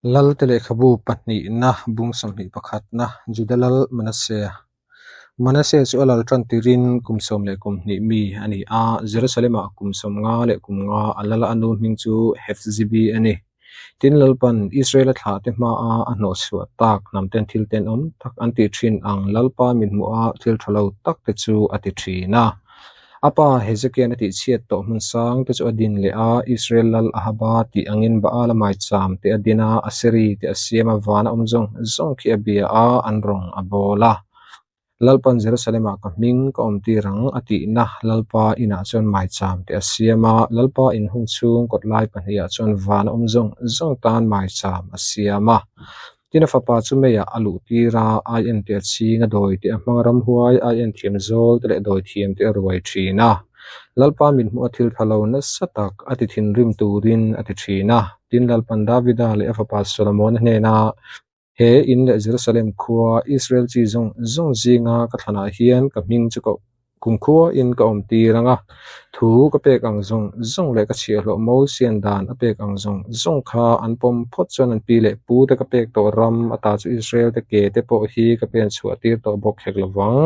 Lalte lehkhabu pahnihna bung sawmhnih pakhatna Juda lal Manasea. Manasea chu a lal tan tirin kum sawm leh kum hnih mi a ni a, Jerusalem-ah kum sawmnga leh kum nga a lal a, a nu hming chu Hefzibi a ni. Tin, Lalpan Israela thlahte hmaa a hnawhchhuah tak hnamten thil tenawm tak an tih thin ang Lalpa mithmuh a thil tha lo tak te chu a ti thin a. A pa Hezekia'n a tihchhiat tawh hmun sang te chu a din leh a, Israel lal Ahaba tih angin Baala maicham te a din a, Aseri te a siam a, vana awm zawng zawng khi a bia a, an rawng a bawl a. Lalpan Jerusalem-ah ka hming ka awm tir ang a tihna Lalpa inah chuan maicham te a siam a, Lalpa inhung chhung kawt lai pahnihah chuan vana awm zawng zawng tan maicham a siam a. Tin a fapa chu meiah a luh tir a, ai en te a chhing a, dawi te a hmang a, ramhuai ai en thiam zawl te leh dawi thiam te a ruai thin a. Lalpa mithmuh a thil tha lo nasa tak a ti thinrim turin a ti thin a. Tin Lalpan Davida leh a fapa Solomona hnena He in leh Jerusalem khua Israel chi zawng zawng zinga ka thlanah hian ka hming chu ka Kumkhuain ka awm tir ang a, thu ka pek ang zawng zawng leh ka chhiahhlawh Mosian dan a pek ang zawng zawng kha an pawm phawt chuan an pi leh pu te ka pek tawh ram ata chu Israel te ke te pawh hi ka pen chhuah tir tawh bawk hek lo vang.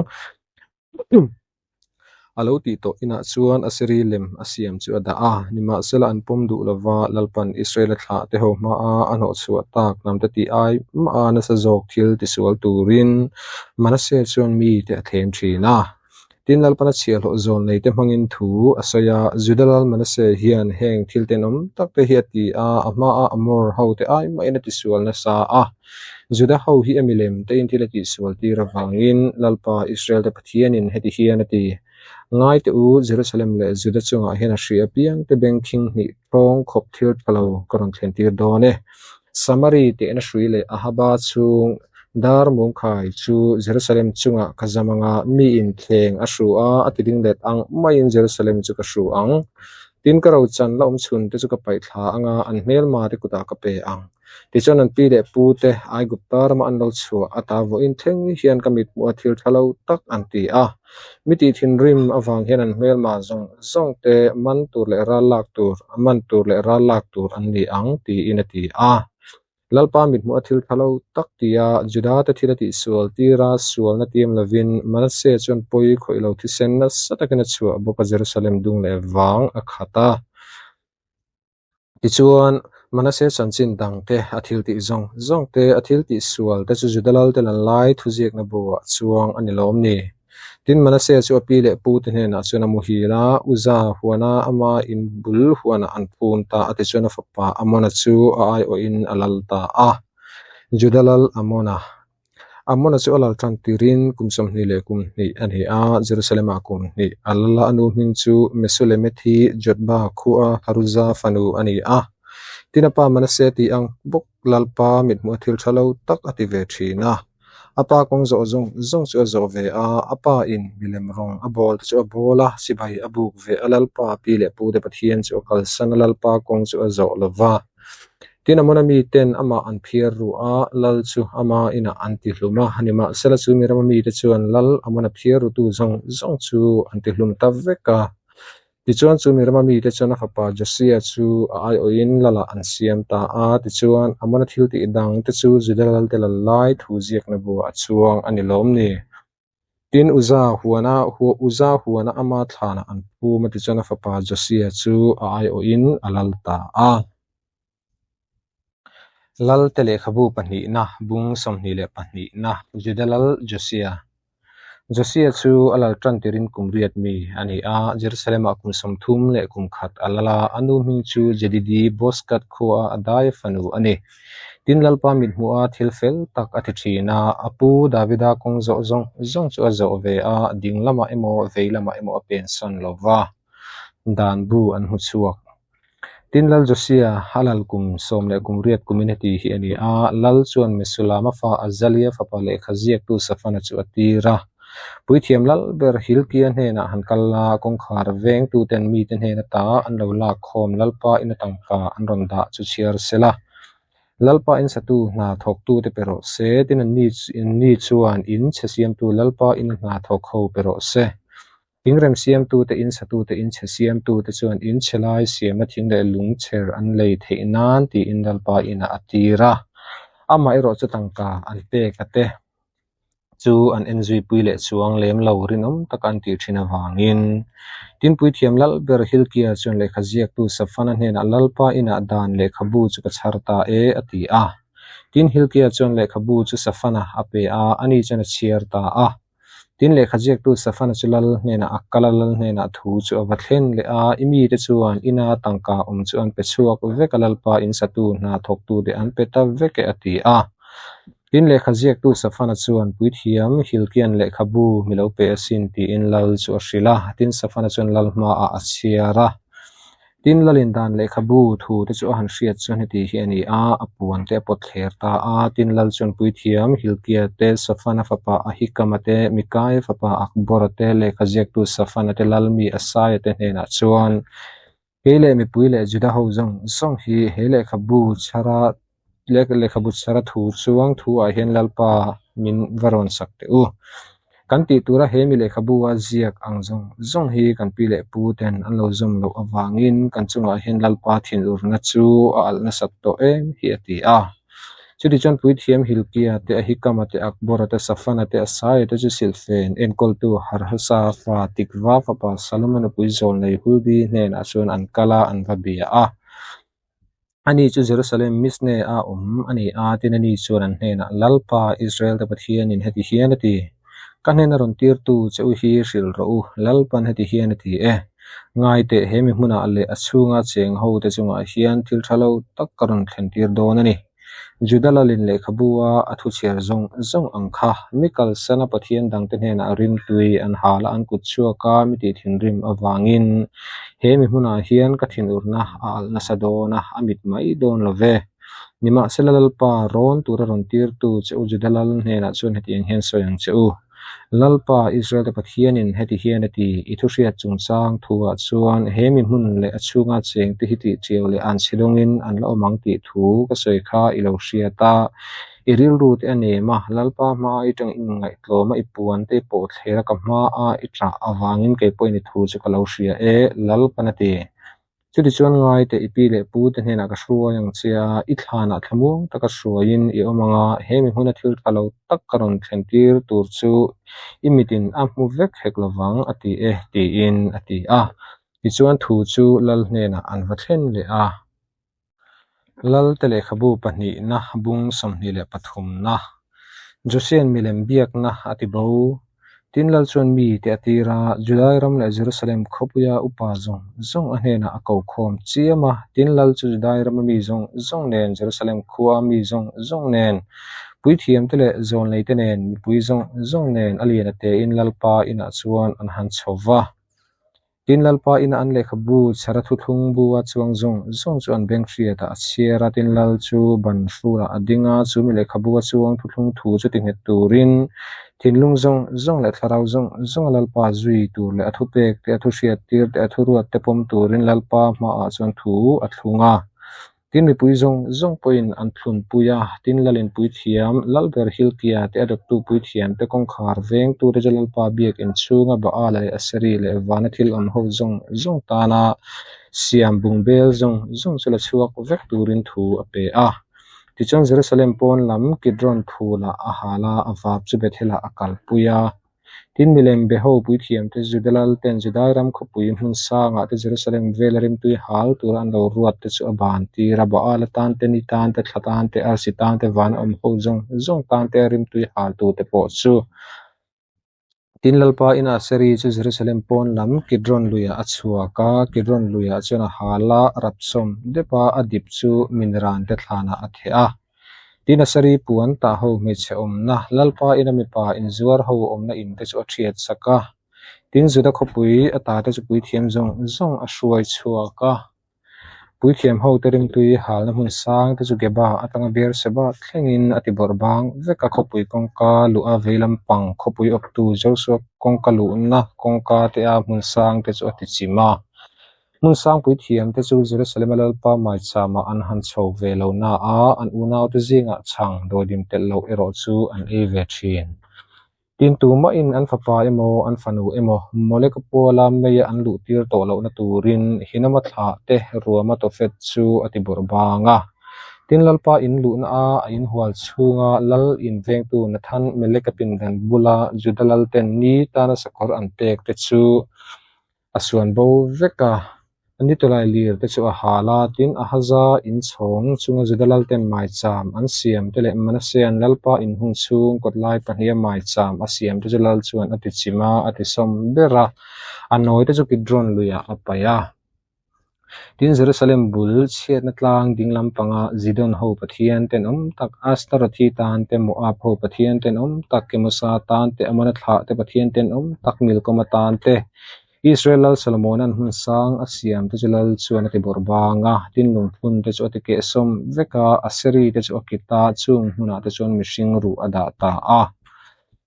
A lo tih tawh inah chuan Asiri lem a siam chu a dah a, nimahsela an pawm duh lova Lalpan Israela thlah te ho hmaa a hnawhchhuah tak hnamte tih ai mah a nasa zawk thil tisual turin Manase chuan mite a thlem thin a. Tin, Lalpan a chhiahhlawh zawl neite hmangin thu a sawi a, Juda lal Manase hian heng thil tenawm takte hi a ti a, a hmaa Amor hote ai mahin a tisual nasa a. Juda ho hi a milem tein thil a tihsual tir avangin Lalpa Israel te Pathianin heti hian a ti, Ngai teh u, Jerusalem leh Juda chungah hian a hria apiang te beng khing hnih tawng khawp thil tha lo ka rawn thlen tir dawn e. Samari tehna hrui leh Ahaba chhung dar mumkhai chu Jerusalem chungah ka zam anga mi in thleng a hru a, a ti ding let ang maiin Jerusalem chu ka hru ang. Tin ka rochan la awm chhun te chu ka paih thla anga an hmelma te kutah ka pe ang. Tichuan an pi leh pu te Aigupta rama an lo chhuah ata vawiin thleng hian ka mithmuh a thil tha lo tak an ti a. Mi tih thinrim avang hian an hmelma zawng zawng te man tur leh ral lak tur, man tur leh ral lak tur an ni ang tiin a ti a. Lalpa mithmuh a thil tha lo tak tia Juda te thil a tihsual tira sualna tiam lovin Manasseh chuan pawi khawih lo thisen nasa takin a chhuah bawk a Jerusalem dung leh vang a khat a. Tichuan, Manase chanchin dangte, a thil tih zawng zawng te, a thil tih sual te chu Juda lalte lan lai thuziakna buah chuang a ni lawm ni. Tin, Manase chu a pi leh pu te hnenah chuan a muhil a, Uza huana ama in bul huanah an phum ta a, tichuan a fapa Amona chu a aiawhin a lal ta a. Juda lal Amona. Amona chu a lal tan tirin kum sawmhnih leh kum hnih a ni a, Jerusalem-ah kum hnih a lal a, a nu hming chu Mesulemethi Jotba khua Haruza fanu a ni a. Tin a pa Manase tih ang bawk Lalpa mithmuh a thil tha lo tak a ti ve thin a. A pa kawng zawh zawng zawng chu a zawh ve a, a pa in milem rawng a bawl te chu a bawl a, sipai a buk ve a, Lalpa pi leh pu te Pathian chu a kalsan a, Lalpa kawng chu a zawh lo va. Tin Amona miten amah an phiar ruh a, lal chu ama inah an ti hlum a, nimahsela chu mi rama mite chuan lal Amona phiar rutu zawng zawng chu an ti hlum ta vek a. Tichuan chu mi rama mite chuan a fapa Josia chu a aiawhin lalah an siam ta a, tichuan Amona thil tih dang te chu Juda lalte lal lai thu ziakna buah a chuang a ni lawm ni. Tin, Uza huana Uza huana ama thlanah an phum a, tichuan a fapa Josia chu a aiawhin a lal ta a. Lalte lehkhabu pahnihna, bung 22na, Juda lal Josia. Josia chu a lal tan tirin kum riat mi a ni a, Jerusalem-ah kum 30 leh kum khat a lal a, a nu hming chu Jedidi Boskat khua Adai fanu a ni. Tin, Lalpa mithmuh a thil fel tak a ti thin a, a pu Davida kawng zawh zawng zawng chu a zawh ve a, ding lamah emaw vei lamah emaw a pensan lo va, dan bu an hmu chhuak. Tin, Lal Josia a lal kum sawm leh kum riat kumin heti hi a ni a, Lal chuan Mesulama fa Azalia fapa lehkha ziaktu Safana chu a tir a. Puithiam lal ber Hilkia hnenah han kal a, kawngkhar vengtuten mite hnen ata an lo lak khawm Lalpa ina tangka an rawn dah chu chhiar sela. Lalpa in satu hna thawktute pe rawh se, tin an ni chuan in chhe siamtu Lalpa ina hna thawk ho pe rawh se. Thingrem siamtute, in satute, in chhe siamtute chuan in chhe lai siamna thing leh lung chher an lei theih nan tiin Lalpa inah a tir a. Amaherawh chu tangka an pek a te chu an en zuipui leh chuang lem lo rinawm taka an tih thin avangin Tin Puithiam lal ber Hilkia chuan lehkha ziaktu Safana hnenah Lalpa inah dan lehkhabu chu ka chhar ta e a ti a. Tin Hilkia chuan lehkhabu chu Safana a pe a, ani chuan a chhiar ta a. Tin lehkha ziaktu Safana chu lal hnenah a kal a, lal hnenah thu chu a va thlen leh a, I mite chuan ina tangka awm chu an pe chhuak vek a, Lalpa in satu hna thawktute an pe ta vek e a ti a. Tin lehkha ziaktu Safana chuan Puithiam Hilkian lehkhabu mi lo pe asin tiin lal chu a hrilh a, tin Safana chuan lal hmaah a chhiar a. Tin, Lalin dan lehkhabu thu te chu a han hriat chuan heti hi a ni a, a puan te a pawt thler ta a. Tin, Lal chuan Puithiam Hilkia te, Safana fapa Ahikama te, Mikaia fapa Akbora te, lehkha ziaktu Safana te, Lalmi Asaia te hnenah chuan, Kei leh mipui leh Juda ho zawng zawng hi he lehkhabu chhara lehkhabu chhara thu chuang thu ah hian Lalpa min va rawn sak teh u. Kan tih tura he mi lehkhabu a ziak ang zawng zawng hi kan pi leh pu ten an lo zawm loh avangin kan chungah hian Lalpa thinurna chu a alh nasat tawh em hi a ti a. Chutichuan Puithiam Hilkia te, Ahikama te, Akbora te, Safana te, Asaia te chu silhfen enkawltu Harhasa fa Tikva fapa Saloma nupui zawlnei Huldi hnenah chuan an kal a, an va bia a. Ani chu Jerusalem Misne a awm a ni a, tin ani chuan an hnenah, Lalpa, Israel-te Pathianin heti hian a ti, Ka hnena rawn tirtu che u hi hrilh rawh u, Lalpan heti hian a ti e. Ngai teh, he mi hmunah leh a chhunga cheng hote chungah hian thil tha lo tak ka rawn thlen tir dawn a ni. Juda lalin lehkhabu a a thu chhiar zawng zawng ang kha, mi kalsana Pathian dangte hnenah rimtui an hal a, an kut chhuak a, mi tih thinrim avangin he mi hmunah hian ka thinurna a alh nasa dawn a, a mit mai dawn lo ve. Nimahsela Lalpa rawn tura rawn tirtu che u Juda lal hnenah chuan hetiang hian sawi ang che u. Lalpa, Israel-te Pathianin heti hian a ti, I thuhriat chungchang thuah chuan he mi hmun leh a chhunga chengte hi tih ṭiau leh an chhilawngin an la awm ang tih thu ka sawi kha i lo hriat a. I rilru te a nem a, Lalpa hmaa i ṭang inngaihtlawm a, i puan te i pawh thler a, ka hmaa i ṭah avangin kei pawhin i thu chu ka lo hria e, Lalpan a ti. Chutichuan ngai teh i pi leh pu te hnenah ka hruai ang che a, i thlanah thlamuang taka hruaiin i awm ang a, he mi hmuna thil tha lo tak ka rawn thlen tir tur chu i mitin a hmu vek hek lovang a ti e tiin a ti a. Tichuan thu chu Lal hnenah an va thlen leh a. Lalte lehkhabu pahnihna bung 23na Josia'n milem biakna a ti bo. Tin Lal chuan mite a tir a, Judai ram leh Jerusalem khawpuia upa zawng zawng a hnenah a ko khawm chiam a. Tin Lal chu Judai rama mi zawng zawng nen, Jerusalem khua mi zawng zawng nen, puithiamte leh zawlneite nen, mipui zawng zawng nen a lian a tein Lalpa inah chuan an han chho va. Tin Lalpa ina an lehkhabu chhara thuthlung bua chuang zawng zawng chu an beng hriatah a chhiar a, tin Lal chu ban hrulah a ding a, chu mi lehkhabu a chuang thuthlung thu chu tinghet turin thinlung zawng zawng leh thlarau zawng zawnga Lalpa zui tur leh a thupek te, a thuhriat tir te, a thuruat te pawm turin Lalpa hmaah chuan thu a thlung a. Tin mipui zawng zawng pawhin an thlunpui a, tin Lalin puithiam, Lalber Hilkia te a dawttu puithiam te kawngkhar vengtute chu Lalpa biak inchhunga Baala leh Aseri leh vana thil awm ho zawng zawng tana siam bungbel zawng zawng chu la chhuak vek turin thu a pe a. Tichuan Jerusalem pawn lam Kidron phulah a hal a, a vap chu Bethel-ah a kalpui a. Tin, milem be ho puithiamte Juda lalten Judai ram khawpui hmun sangah te Jerusalem vela rimtui hal tura an lo ruat te chu a ban tir a, Baala tan te, ni tan te, thla tan te, arsi tan te, vana awm ho zawng zawng tan te rimtui hal tute pawh chu. Tin, Lalpa in Aseri chu Jerusalem pawn lam Kidron luiah a chhuak a, Kidron luiah chuan a hal a, rapsawm dep a, a dip chu minran te thlanah a theh a. Tin a saree puan tah ho hmeichhe awmna, Lalpa ina mipa inzuar ho awmna in te chu a thiat sak a. Tin Juda khawpui a ta te chu puithiam zawng zawng a hruai chhuak a. Puithiam ho te rimtui halna hmun sang te chu Geba atanga Beerseba thlengin a ti bawrh bang vek a. Khawpui kawngka luh a vei lampang khawpui awptu Joshua kawngka luhna kawngka te a hmun sang te chu a ti chim a. Hmun sangpui thiamte chu Jerusalem-a Lalpa maichama an han chho ve lo na a, an unaute zingah chhang dawidim telh loh erawh chu an ei ve thin. Tin, tumahin an fapa emaw, an fanu emaw Moleka puala meia an luhtir tawh lohna turin Hinoma thlah te ruama Tofet chu a ti bawrh bang a. Tin, Lalpa in luhna a a inhual chhunga lal in vengtu Nathan Meleka pindan bula Juda lalten ni tana sakawr an pek te chu A suan bo vek a, a nitawlai lir te chu a hal a, tin Ahaza inchhawng chunga Juda lalten maicham an siam te leh Manasean Lalpa inhung chhung kawtlai pahniha maicham a siam te chu lal chuan a ti chim a, a ti sawm ber a, a nawi te chu Kidron luiah a paih a. Tin Jerusalem bul chhiatna tlang ding lampanga Zidon ho pathian tenawm tak Astarothi tan te, Moab ho pathian tenawm tak Kemosa tan te, Amona thlah te pathian tenawm tak Milkoma tan te, Israel lal Solomona'n hmun sang a siam te chu lal chuan a ti bawrh bang a, tin lungphun te chu a ti kehsawm vek a, Aseri te chu a kit a, chung hmunah te chuan mihring ruh a dah ta a.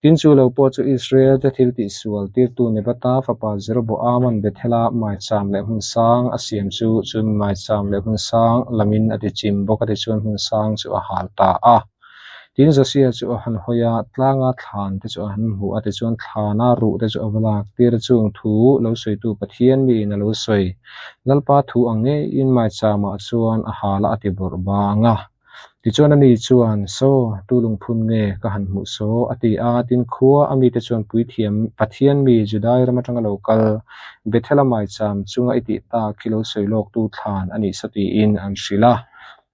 Tin chu lo pawh chu Israel te thil tihsual tirtu Nebata fapa Jeroboama'n Bethela maicham leh hmun sang a siam chu chumi maicham leh hmun sang lamin a ti chim bawk a tichuan hmun sang chu a hal ta a. Tin Josia chu a han hawi a, tlanga thlan te chu a han hmu a tichuan thlana ruh te chu a va lak tir a chung thu lo sawitu Pathian miin a lo sawi. Lalpa thu ang ngeiin maichamah chuan a hal a a ti bawrh bang a. Tichuan ani chuan, Saw, tu lungphun nge ka han hmuh saw? a ti a. Tin, khua a mite chuan puithiam Pathian mi Judai ram atanga lo kal, Bethel-a maicham chunga i tih tak khi lo sawi lawktu thlan a nih saw tiin an hrilh a.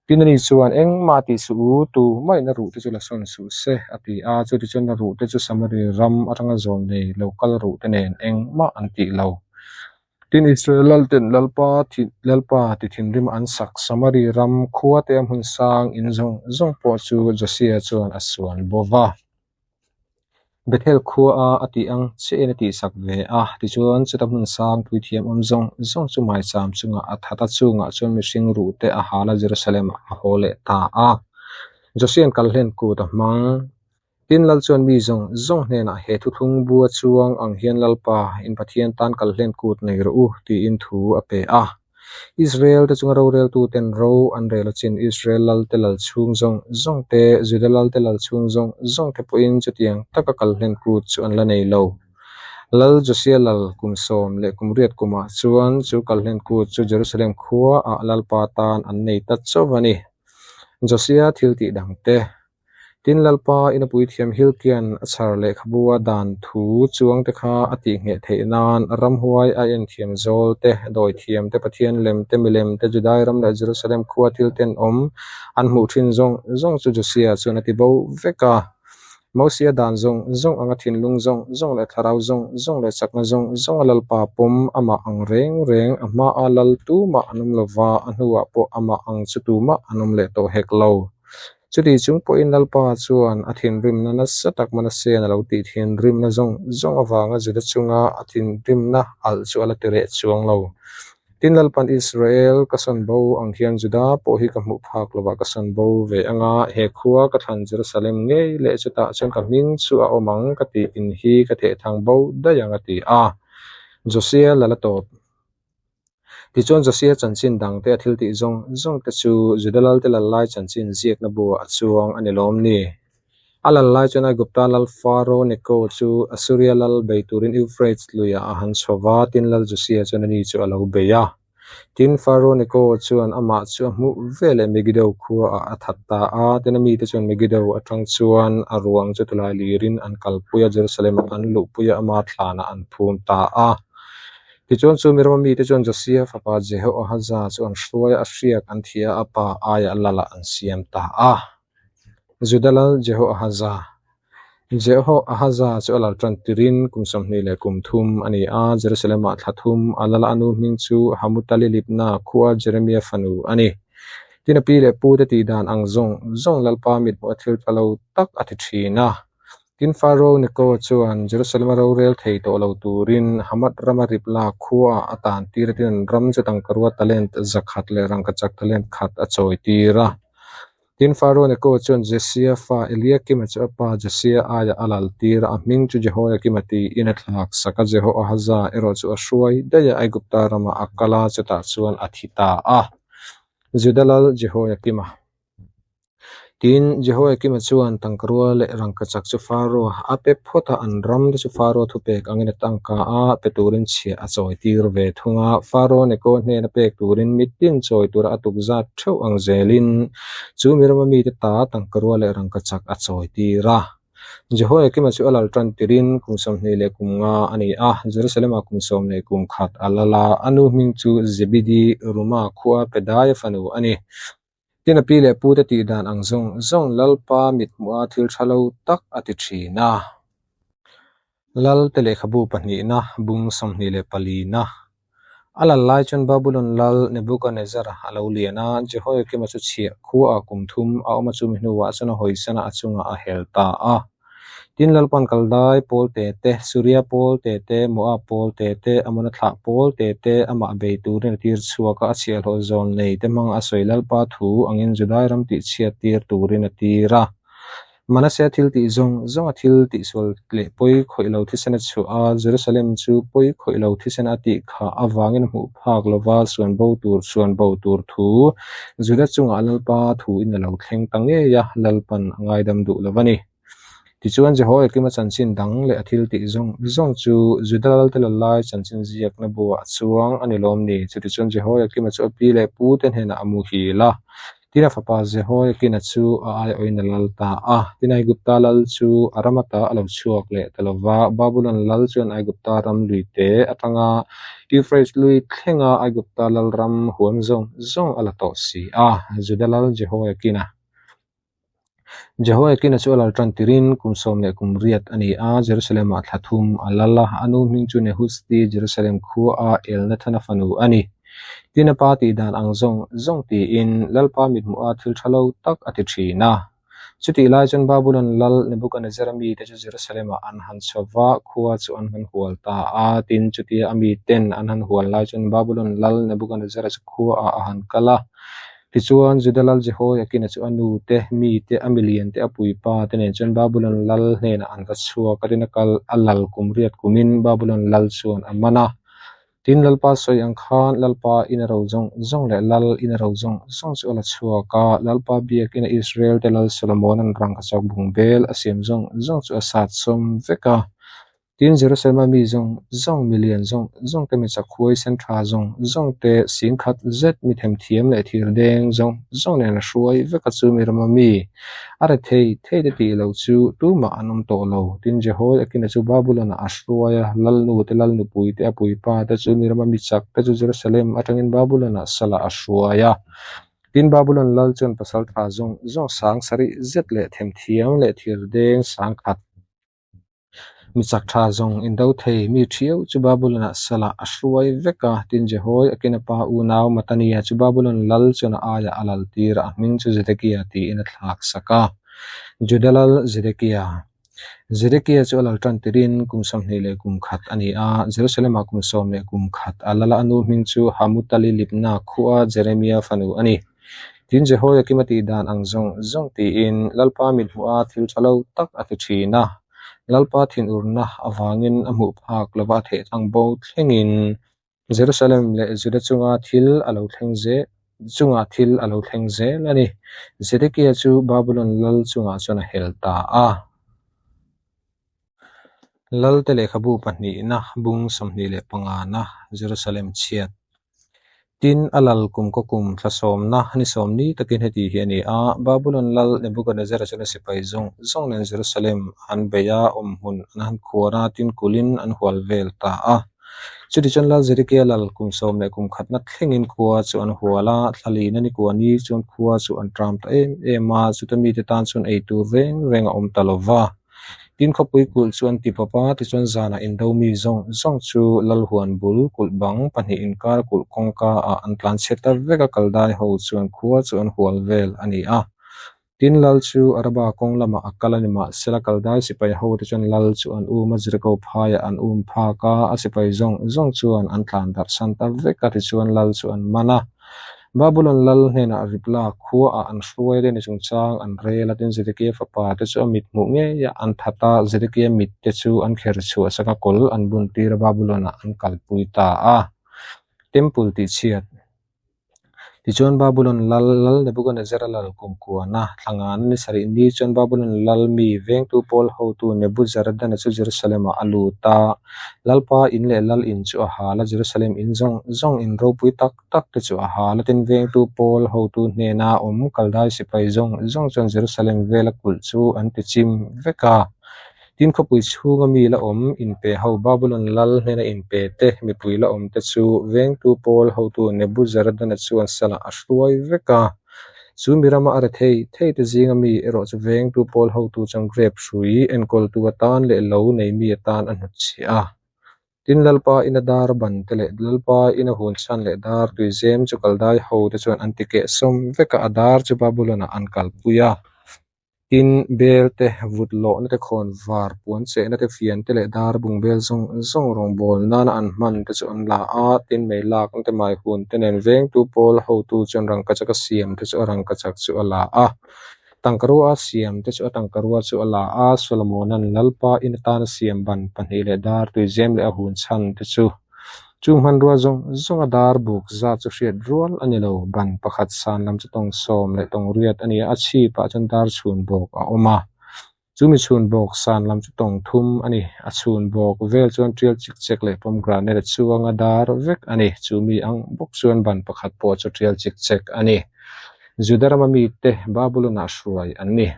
Tin, ani chuan, Engmah tih suh u, tu mahin a ruhte chu la sawn suh se, a ti a. Chutichuan a ruhte chu Samari ram atanga zawn nei lo kal ruhte nen engmah an tih lo. Tin, Israel lalten Lalpa Lalpa ti thinrim an sak Samari ram khuate a hmun sang in zawng zawng pawh chu Josia chuan a suan bo va. Bethel khua a a tih ang chiahin a tihsak ve a, tichuan chuta hmun sang puithiam awm zawng zawng chu maicham chungah a that a, chungah chuan mihring ruhte a hal a Jerusalem ah a haw leh ta a. Josia'n kalhlen kut a hmang. Tin, Lal chuan mi zawng zawng hnenah he thuthlung bua chuang ang hian Lalpa, in Pathian tan kalhlen kut nei rawh u, tiin thu a pe a. Israel te chunga roreltuten ro an rel a chin Israel lalte lal chhung zawng zawng te, Juda lalte lal chhung zawng zawng te pawhin chutiang taka kalhlen kut chu an la nei lo. Lal Josia lal kum 18 kumah chuan chu kalhlen kut chu Jerusalem khuaah Lalpa tan an nei ta chauh a ni. Josia thiltih dangte Tin, Lalpa ina puithiam Hilkia'n a chhar lehkhabu a dan thu chuang te kha a tihngheh theih nan ramhuai a enthiam zawl te, dawithiam te, Pathian lem te, milem te, Judai ram leh Jerusalem khua thil tenawm an hmuh thin zawng zawng chu Josia chuan a ti bo vek a. Mosia dan zawng zawng anga thinlung zawng zawng leh thlarau zawng zawng leh chakna zawng zawnga Lalpa pawm amah ang reng reng a hmaa lal tumah an awm lova, a hnuah pawh amah ang chu tumah an awm leh tawh hek lo. Chuti chung pawhin Lalpa chuan a thinrimna nasa tak Manasean a lo tih thinrimna zawng zawng avanga Juda chunga a thinrimna alh chu a la ti reh chuang lo. Tin, Lalpa'n Israel ka sawn bo ang hian Juda pawh hi ka hmuh phak lovah ka sawn bo ve anga, he khua ka thlan Jerusalem ngei leh chutah chuan ka hming chu a awm ang ka tih in hi ka thehthang bo daih ang a ti a. Josia la la tawp. Tichuan Josia chanchin dangte a thil tih zawng zawng te chu Juda lalte lal lai chanchin ziakna buah a chuang a ni lawm ni? A lal lai chuan Aigupta lal Faro Neko chu Assuria lal bei turin Euphrates luiah a han chho va, tin lal Josia chuan ani chu a lo bei a. Tin Faro Neko chuan amah chu a hmuh veleh Megiddo khuaah a that ta a, tin a mite chuan Megiddo atang chuan a ruang chu tulai lirin an kalpui a, Jerusalem-ah an luhpui a, ama thlanah an phum ta a. Tichuan chu mi rama mite chuan Josia fapa Jehoahaza chu an hruai a, a hriak an thi a, a pa aiah lala an siam ta a. Juda lal Jehoahaza Jehoahaza chu a lal tan tirin kum 23 a ni a, Jerusalem-ah thla thum a lal a, a nu hming chu Hamutali Libna khua Jeremia fanu a ni. Tin a pi leh pute tih dan ang zawng zawng Lalpa mithmuh a thil tla lo tak a ti thin a. Tin, Pharaoh Neko chuan Jerusalem-a rorel thei tawh lo turin Hamath rama Ribla khuaah a tan tir a, tin an ram chu tangkarua talent 100 leh rangkachak talent khat a chawi tir a. Tin, Pharaoh Neko chuan Josia fa Eliakima chu a pa Josia aiah a lal tir a, a hming chu Jehoiakima tiin a thlak sak a, Jehoahaza erawh chu a hruai daih a, Aigupta ramah a kal a, chutah chuan a thi ta a. Juda lal Jehoiakima. Tin, Jehoiakima chuan tangkarua leh rangkachak chu Pharaoh a pe phawt a, an ram te chu Pharaoh thupek angin a tangka a pe turin chhiah a chawi tir ve thung a. Pharaoh Neko hnena pek turin mitin chawi tura a tuk zat theuh ang zelin chu mi rama mite ta tangkarua leh rangkachak a chawi tir a. Jehoiakima chu a lal tan tirin kum 20 leh kum nga a ni a, Jerusalem-ah kum 11 a lal a, a nu hming chu Zebidi, Ruma khua Pedaia fanu a ni. Tin a pi leh pute tih dan ang zawng zawng Lalpa mithmuha thil tha lo tak a ti thin a. Lalte lehkhabu pahnihna, bung 24na. A lal lai chuan Babulon lal Nebukanezzar-a a lo lian a, Jehoiakima chu chhiah khuaah kum thum a awm a chumi hnuah chuan a hawisan a, a chungah a hel ta a. Tin, Lalpa'n Kaldai pawl te te, Suria pawl te te, Moab pawl te te, Amona thlah pawl te te amah bei turin a tir chhuak a, a chhiahhlawh zawn nei te hmanga a sawi Lalpa thu angin Judai ram tihchhiat tir turin a tir a. Manasea thil tih zawng zawnga thil tihsual leh pawi khawih lo thisen a chhuah a, Jerusalem chu pawi khawih lo thisen a tih khah avangin a hmuh phak lova suan bo tur suan bo tur thu Juda chungah Lalpa thuin a lo thleng ta ngei a, Lalpan a ngaidam duh lo a ni. Tichuan Jehoiakima chanchin dang leh a thil tih zawng zawng chu Juda lalte la lai chanchin ziakna buah a chuang a ni lawm ni? Chutichuan Jehoiakima chu a pi leh pute hnenah a muhil a. Tin a fapa Jehoiakina chu a aiawhin a lal ta a. Tin Aigupta lal chu a ram ata a lo chhuak leh ta lo va, Babulon lal chuan Aigupta ram lui te atanga Euphrates lui thlenga Aigupta lal ram huam zawng zawng a la tawh si a, Juda lal Jehoiakina. Jehoiakina chu a lal tan tirin kum 18 a ni a, Jerusalem-ah thla thum a lal a, a nu hming chu Nehusti, Jerusalem khuaa Elnathana fanu a ni. Tin a pa tih dan ang zawng zawng tiin Lalpa mithmuha thil tha lo tak a ti thin a. Chutih lai chuan Babulon lal Nebukanezzar-a mite chu Jerusalem-ah an han chho va, khua chu an han hual ta a. Tin, chutia a miten an han hual lai chuan Babulon lal Nebukanezzar-a chu khuaah a han kal a. Tichuan, Juda lal Jehoiakina chu a nu te, mi te, a milian te, a puipa te nen chuan Babulon lal hnenah an va chhuak a, tin a kal a lal kum riat kumin Babulon lal chuan a man a. Tin, Lalpa sawi ang khan Lalpa in a ro zawng zawng leh lal in a ro zawng zawng chu a la chhuak a, Lalpa biakina Israel te lal Solomona'n rangkachak bung bel a siam zawng zawng chu a sat sawm vek a. Tin, Jerusalema mi zawng zawng, milian zawng zawng te, mi chakhuai sen tha zawng zawng te, singkhat zet mi themthiam leh thir deng zawng zawng nen a hruai vek a chu mi rama mi a re thei thei te tih loh chu tumah an awm tawh lo. Tin, Jehoiakina chu Babulon-ah a hruai a, lalnu te, lalnupui te, a puipa te chu mi rama mi chak te chu Jerusalem atangin Babulon-ah salah a hruai a. Tin, Babulon lal chuan pasal tha zawng zawng sang sarih zet leh themthiam leh thir deng sangkhat Mi chak tha zawng indo thei mi thiau chu Babulon-ah salah a hruai vek a, tin Jehoiakina pa unau Matania chu Babulon lal chuan a aiah a lal tir a, a hming chu Zedekia tiin a thlak sak a. Juda lal Zedekia Zedekia chu a lal tan tirin kum 21 a ni a, Jerusalem-ah kum 11 a lal a, a nu hming chu Hamutali Libna khua Jeremia fanu a ni. Tin Jehoiakim a tih dan ang zawng zawng tiin Lalpa mithmuha thil tha lo tak a ti thin a. Lalpa thinurna avangin a hmuh phak lova a thehthang bo thlengin Jerusalem leh Juda chunga thil a lo thleng zel chunga thil a lo thleng zel a ni. Zedekia chu Babulon lal chungah chuan a hel ta a. Lalte lehkhabu pahnihna bung 25na Jerusalem chhiat. Tin, a lal kum kaw kum thla sawmna ni sawm ni takin heti hi a ni a, Babulon lal Nebukanezzar-a chuan a sipai zawng zawng nen Jerusalem an bei a, awmhmun an han khuar a, tin kulhin an hual vel ta a. Chutichuan lal Zedekia lal kum 11na thlengin khua chu an hual a, thla lina ni kua ni chuan khua chu an ṭam ta em em a, chuta mite tan chuan ei tur reng reng a awm ta lo va. Tin khawpui kulh chu an ti pawp a, tichuan zanah indo mi zawng zawng chu Lalhuan bul kulh bang pahnih inkar kulh kawngka ah an tlan chhe ta vek a, Kaldai ho chuan khua chu an hual vel a ni a. Tin Lal chu Araba kawng lamah a kal a ni mahsela Kaldai sipai ho te chuan Lal chu an um a, Jeriko phaiah an um phak a, a sipai zawng zawng chuan an tlan darh san ta vek a, tichuan Lal chu an man a. Babulon lal hnenah Ribla khuaah an hruai te ni chungchang an rel a, tin Zedekia fapa te chu a mit hmuh ngeiah an that a, Zedekia mit te chu an kher chhuah sak a, kawl an bun tir a, Babulon-ah an kalpui ta a. Temple tihchhiat. Tichuan, Babulon lal, Lal Nebukanezzara lal kumkuana thla ngana ni sarih ni chuan Babulon lal mi vengtu pawl hotu Nebuzaradana chu Jerusalem-ah a lut a. Lalpa in leh lal in chu a hal a, Jerusalem in zawng zawng in ropui tak tak te chu a hal a. Tin, vengtu pawl hotu hnena awm Kaldai sipai zawng zawng chuan Jerusalem vela kulh chu an ti chim vek a. Tin, khawpui chhunga mi la awm inpe ho Babulon lal hnena inpe te, mipui la awm te chu vengtu pawl hotu Nebuzaradana chuan salah a hruai vek a. Chu mi rama a rethei thei te zinga mi erawh chu vengtu pawl hotu chuan grep hrui enkawltu atan leh lo nei mi atan a hnutchhiah a. Tin, Lalpa ina dar ban te leh Lalpa ina hun chhan leh dar tuizem chu Kaldai ho te chuan an ti kehsawm vek a, a dar chu Babulon-ah an kalpui a. Tin, bel te, vut lawhna te, khawn var puan chehna te, fian te leh dar bung bel zawng zawng rawngbâwl nana an hman te chu an la a. Tin, mei lakna te, mai hun te nen vengtu pawl hotu chuan rangkachak a siam te chu a rangkachak chu a la a. Tangkarua a siam te chu a tangkarua chu a la a. Solomona'n Lalpa in atana siam ban pahnih leh dar tuizem leh a hun chhan te chu Chung hmanrua zawng zawnga dar buk zat chu hriat rual a ni lo. Ban pakhat san lam chu tawng sawm leh tawng riat a ni a, a chhipah chuan dar chhun bawk a awm a. Chumi chhun bawk san lam chu tawng thum a ni. A chhun bawk vel chuan tial chik chek leh pomegranate a chuanga dar vek a ni. Chumi ang bawk chuan ban pakhat pawh chu tial chik chek a ni. Juda rama mite Babulon-ah hruai an ni.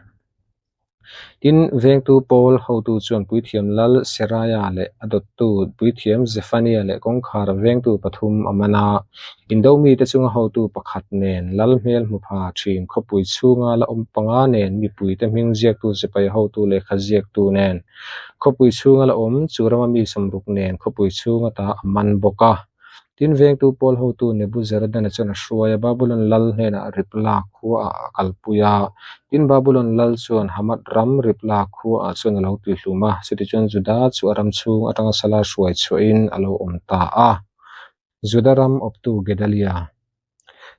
Tin, vengtu pawl hotu chuan puithiam lal Seraiah leh a dawttu puithiam Zephaniah leh kawngkhar vengtu pathum a man a. Indo mite chunga hotu pakhat nen lal hmel hmu pha thin khawpui chhunga la awm panga nen mipuite hming ziaktu sipai hotu lehkha ziaktu nen khawpui chhunga la awm chu rama mi sawmruk nen khawpui chhunga ta a man bawk a. Tin, vengtu pawl hotu Nebuzaradana chuan a hruai a, Babulon lal hnenah Ribla khuaah a kalpui a. Tin, Babulon lal chuan Hamath ram Ribla khuaah chuan a lo tihlum a, chutichuan Juda chu a ram chhung atanga sala hruai chhuahin a lo awm ta a. Juda ram awptu Gedalia.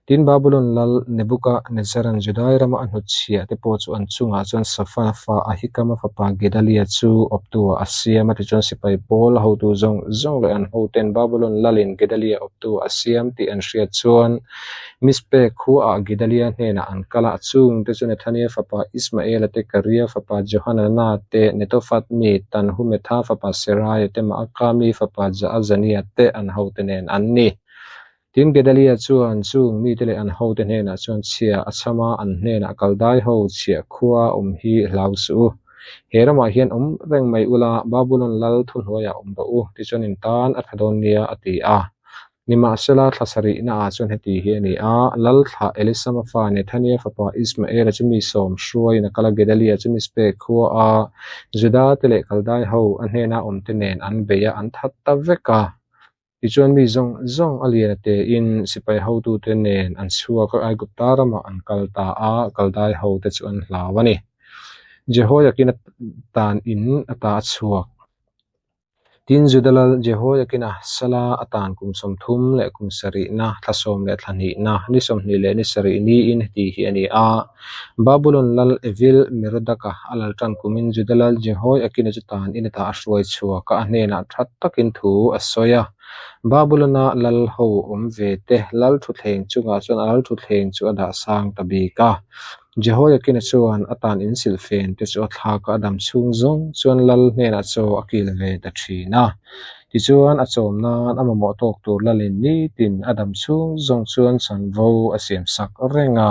Tin, Babulon lal Nebukanezzara'n Judai rama a hnutchhiah te pawh chu an chungah chuan Safana fa Ahikama fapa Gedalia chu awptuah a siam a, tichuan sipai pawl hotu zawng zawng leh an hoten Babulon lalin Gedalia awptuah a siam tih an hriat chuan Mizpe khuaah Gedalia hnenah an kal a, a chungte chu Nethania fapa Ismaela te, Karia fapa Johanana te, Netophat mi Tanhumetha fapa Seraia te, Maaka mi fapa Jaazania te an hote nen an ni. Tin, Gedalia chuan chung mite leh an hote hnenah chuan chhia a chham a, an hnenah Kaldai ho chhiah khua awm hi hlau suh u. He ramah hian awm reng mai ula, Babulon lal thuhnuaiah awm rawh u, tichuan in tan a tha dawn nia, a ti a. Nimahsela, thla sarihnaah chuan heti hi a ni a, Lal thlah Elisama fa Nethania fapa Ismaela chu mi sawm hruaiin a kal a, Gedalia chu Mizpe khua a Juda te leh Kaldai ho a hnena awmte nen an bei a, an that ta vek a. Tichuan mi zawng zawng a lian a tein sipai hotute nen an chhuak a, Aigupta ramah an kal ta a, Kaldai hote chu an hlau a ni. Jehoiakin a tan in ata a chhuak. Tin, Juda lal Jehoiakina sala a tan kum 30 leh kum sarihna, thla sawm leh thla hnihna, ni 20 leh ni sarih niin heti hi a ni a. Babulon lal Evil Merodaka a lal tan kumin Juda lal Jehoiakina chu tan in ata a hruai chhuak a, a hnenah that takin thu a sawi a. Babulona lal ho awm ve te lal thutthleng chungah chuan a lal thutthleng chu a dah sang ta bik a. Jehoiakina chuan a tan insilhfen te chu a thlak a, a dam chhung zawng chuan lal hnenah chaw a kil ve ta thin a. Tichuan a chawm nan a mamawh tawk tur lalin nitin a dam chhung zawng chuan chanvo a siam sak reng a.